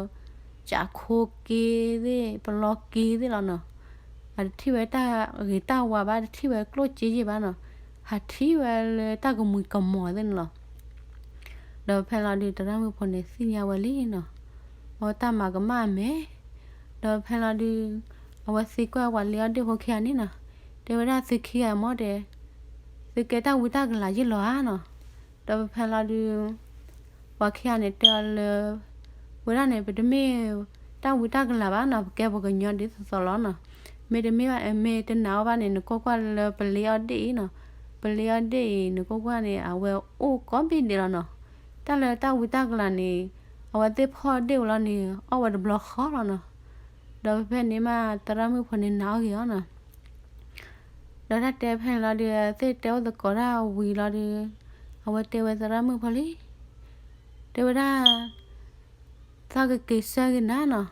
ကးခိက့သ့ၣ် ပလီက့သ့ၣ်လီၤနီၤ. အတထံၣ်ဝဲတၢ်ဂ့ၤတၢ်ဝါဘၣ် တထံၣ်ဝဲကျိၣ်စ့ယ့ၢ်ဘၣ်နီၤ. ဟးထံၣ်ဝဲလၢတၢ်ကမှံၤကမီၤသ့ၣ်န့ၣ်လီၤ. ဒီးဖဲလီၤဒုး သရၣ်မုၣ်ဖိန့ၣ်သ့ၣ်ညါဝဲလံနီၤ. အဝဲတၢ်မၤကမၣ်အမဲာ်. ဒီးဖဲလီၤဒုး အဝဲသံကွၢ်ပှၤလံအီၣ်ဒ့ၣ်ဖိခံဂၤန့ၣ်နီၤ. တဲဝဲဒၣ်သုခံဂၤမၢ်တဲ သုကဲတၢ်ဝံတၢ်ကလၤယ့ၢ်လီၤဧါနီၤ. ဒီးဖဲလီၤဒုး ပှၤခံဂၤန့ၣ်တဲအီၤလၢ ဝဲဒၣ်န့ၣ် ပတမ့ၢ်တၢ်ဝံတၢ်ကလၤဘၣ်နီၤ ပကဲပှၤကညီဒ်သိးသိးလီၤနီၤ. မ့တမ့ၢ်ဘၣ် မ့ၢ်တနာ်အီၤဘၣ်န့ၣ် နကွၢ်ကွၢ်လၢပလံအီၣ်ဒ့ၣ်အံၤနီၤ. ပလံအီၣ်ဒ့ၣ်အံၤ နကွၢ်ကွၢ်န့ၣ် အဝဲအိၣ်ကိးဘ့ၣ်ဒဲးလီၤနီၤ. တၢ်လၢတၢ်ဝံတၢ်ကလၤန့ၣ် အဝဲသ့ၣ်ဖီၣ်ဒ့ၣ်ဝဲလီၤန့ၣ် အီၣ်ဝဲတဘျီဃီလီၤနီၤ. ဒီးဖဲဖဲန့ၣ်မး သရၣ်မုၣ်ဖိန့ၣ်နာ်အီၤဂ့ၤအီၤနီၤ. ဒီးတၢ်တဲဖဲန့ၣ်လီၤဒုး သ့ၣ်တဲအိၣ်သကိးတၢ်ဝံၤလီၤဒုး အဝဲတဲဝဲသရၣ်မုၣ်ဖိလံ တဲဝဲဒၣ် သးကက့ၤဆၢက့ၤနၤနီၤ.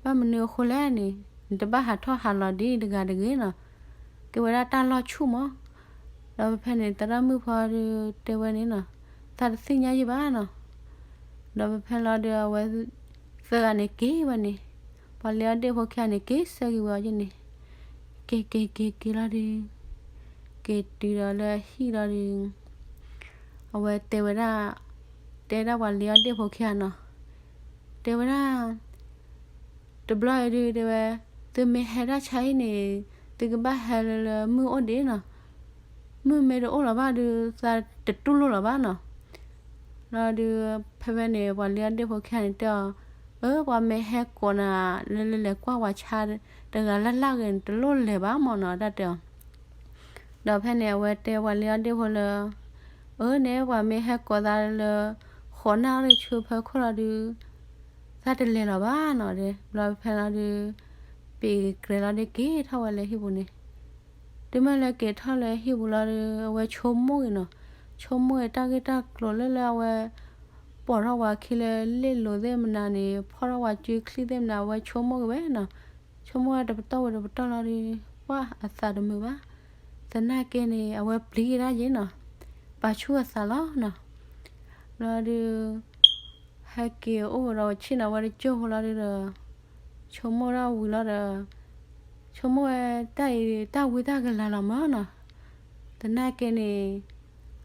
ဘၣ်မနုၤအဃိလဲၣ်န့ၣ် နတဘၣ်ဟးထီၣ်ဟးလီၤဒ်တဂၤတဂ့ၤနီၤ. ကဲဝဲဒၣ်တၢ်လီၢ်ဆူၣ်မး. ဒီးဖဲဖဲန့ၣ် သရၣ်မုၣ်ဖိဒုးတဲဝဲန့ၣ်နီၤ သးတသ့ၣ်ညါယံၢ်ဘၣ်နီၤ. ဒီးဖဲဖဲလီၤဒုး အဝဲသၢဂၤန့ၣ်က့ၤဝဲန့ၣ် ပှၤလံအီၣ်ဒ့ၣ်ဖိခံဂၤန့ၣ် က့ၤဆၢက့ၤဝဲအီၤယဲန့ၣ် က့ၤက့ၤက့ၤက့ၤလီၤဒုး က့ၤတုၤဒီးလၢဟံၣ်လီၤဒုး အဝဲတဲဝဲဒၣ် တဲဒၣ်ပှၤလံအီၣ်ဒ့ၣ်ဖိခံဂၤနီၤ တဲဝဲဒၣ်, တဘျီအံၤဒုးတဲဝဲ, သုမ့ၢ်ဟဲတၢ်ဆါအံၤန့ၣ်, သုကဘၣ်ဟဲလၢလၢမုၢ်အိၣ်ဒံးနီၤ. မုၢ်မ့ၢ်တအိၣ်လၢၤဘၣ်ဒုး သးတတူၢ်လိာ်လၢၤဘၣ်နီၤ. လီၤဒုး ဖဲဖဲန့ၣ် ပှၤလံအီၣ်ဒ့ၣ်ဖိခံဂၤန့ၣ်တဲအီၤ, အၢ ပှၤမ့ၢ်ဟဲကိးနၤ လၢလၢလဲၤကွၢ်ဝဲဆါ တဂၤလၢ်လၢ်ဂ့ၤန့ၣ် တလိၣ်လဲၤဘၣ်မၢ်နီၤ တၢ်တဲအီၤ. ဒီးဖဲန့ၣ် အဝဲတဲပှၤလံအီၣ်ဒ့ၣ်ဖိလၢ, အၢ န့ၣ် ပှၤမ့ၢ်ဟဲကိးသးလၢ ဃိးနၣ်ရံၣ်ဆူဖီခိၣ်လီၤဒုး သးတလဲၤလၢၤဘၣ်နီၤ. ဘျီဖဲလီၤဒုး ပ့ၤကြဲလီၤဒုးက့ၤထီၣ်ဝဲလၢဟံၣ်ပူၤန့ၣ်. တုၤမ့ၢ်လၢက့ၤထီၣ်လၢဟံၣ်ပူၤလီၤဒုး အဝဲဆိကမိၣ်ဂ့ၤနီၤ. ဆိကမိၣ်ဂ့ၤတၢ်ဂ့ၢ်တၢ်ကျိၤလၢလၢအဝဲ ပိာ်ထီၣ်ဝဲခံလၢလ့ၣ်လိၤသ့ၣ်မနုၤန့ၣ် ဖီၣ်ထီၣ်ဝဲစုချံသ့ၣ်မနုၤ အဝဲဆိကမိၣ်ဂ့ၤဝဲနီၤ. ဆိကမိၣ်ဝဲတပတီၢ်ဝံၤတပတီၢ်လီၤဒုး ပှၢ်အသးတမုာ်ဘၣ်. သနာ်က့န့ၣ် အဝဲပျံၤကဒါယ့ၤနီၤ. ပာ်ဆူၣ်အသးလီၤနီၤ. ဘျီဒုး ဟဲက့ၤအိၣ်ဒီးဆ့ၣ်နီၤဝဲတကၠိၢ်ဖိလီၤဒုးဒီး ဆိကမိၣ်ဒၣ်ဝံၤလီၤဒီး ဆိကမိၣ်ဝဲတၢ်အံၤတၢ်ဝံတၢ်ကလၤလီၤမၢ်နီၤ. သနာ်က့န့ၣ်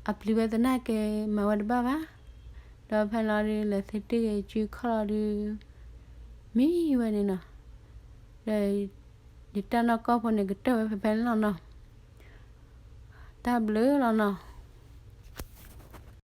အပျံၤဝဲသနာ်က့ မၤဝဲတဘၣ်ဘၣ်. ဒီးဖဲလီၤဒုး လဲၤသ့တ့ၢ်က့ၤစုခီၣ်လီၤဒုး မံဝဲန့ၣ်နီၤ. ဒီး ယတၢ်နီၢ်ကီၢ်ဖိန့ၣ် ကတၢၢ်ဝဲဖဲဖဲန့ၣ်လီၤနီၤ. တၢ်ဘျုးလီၤနီၤ.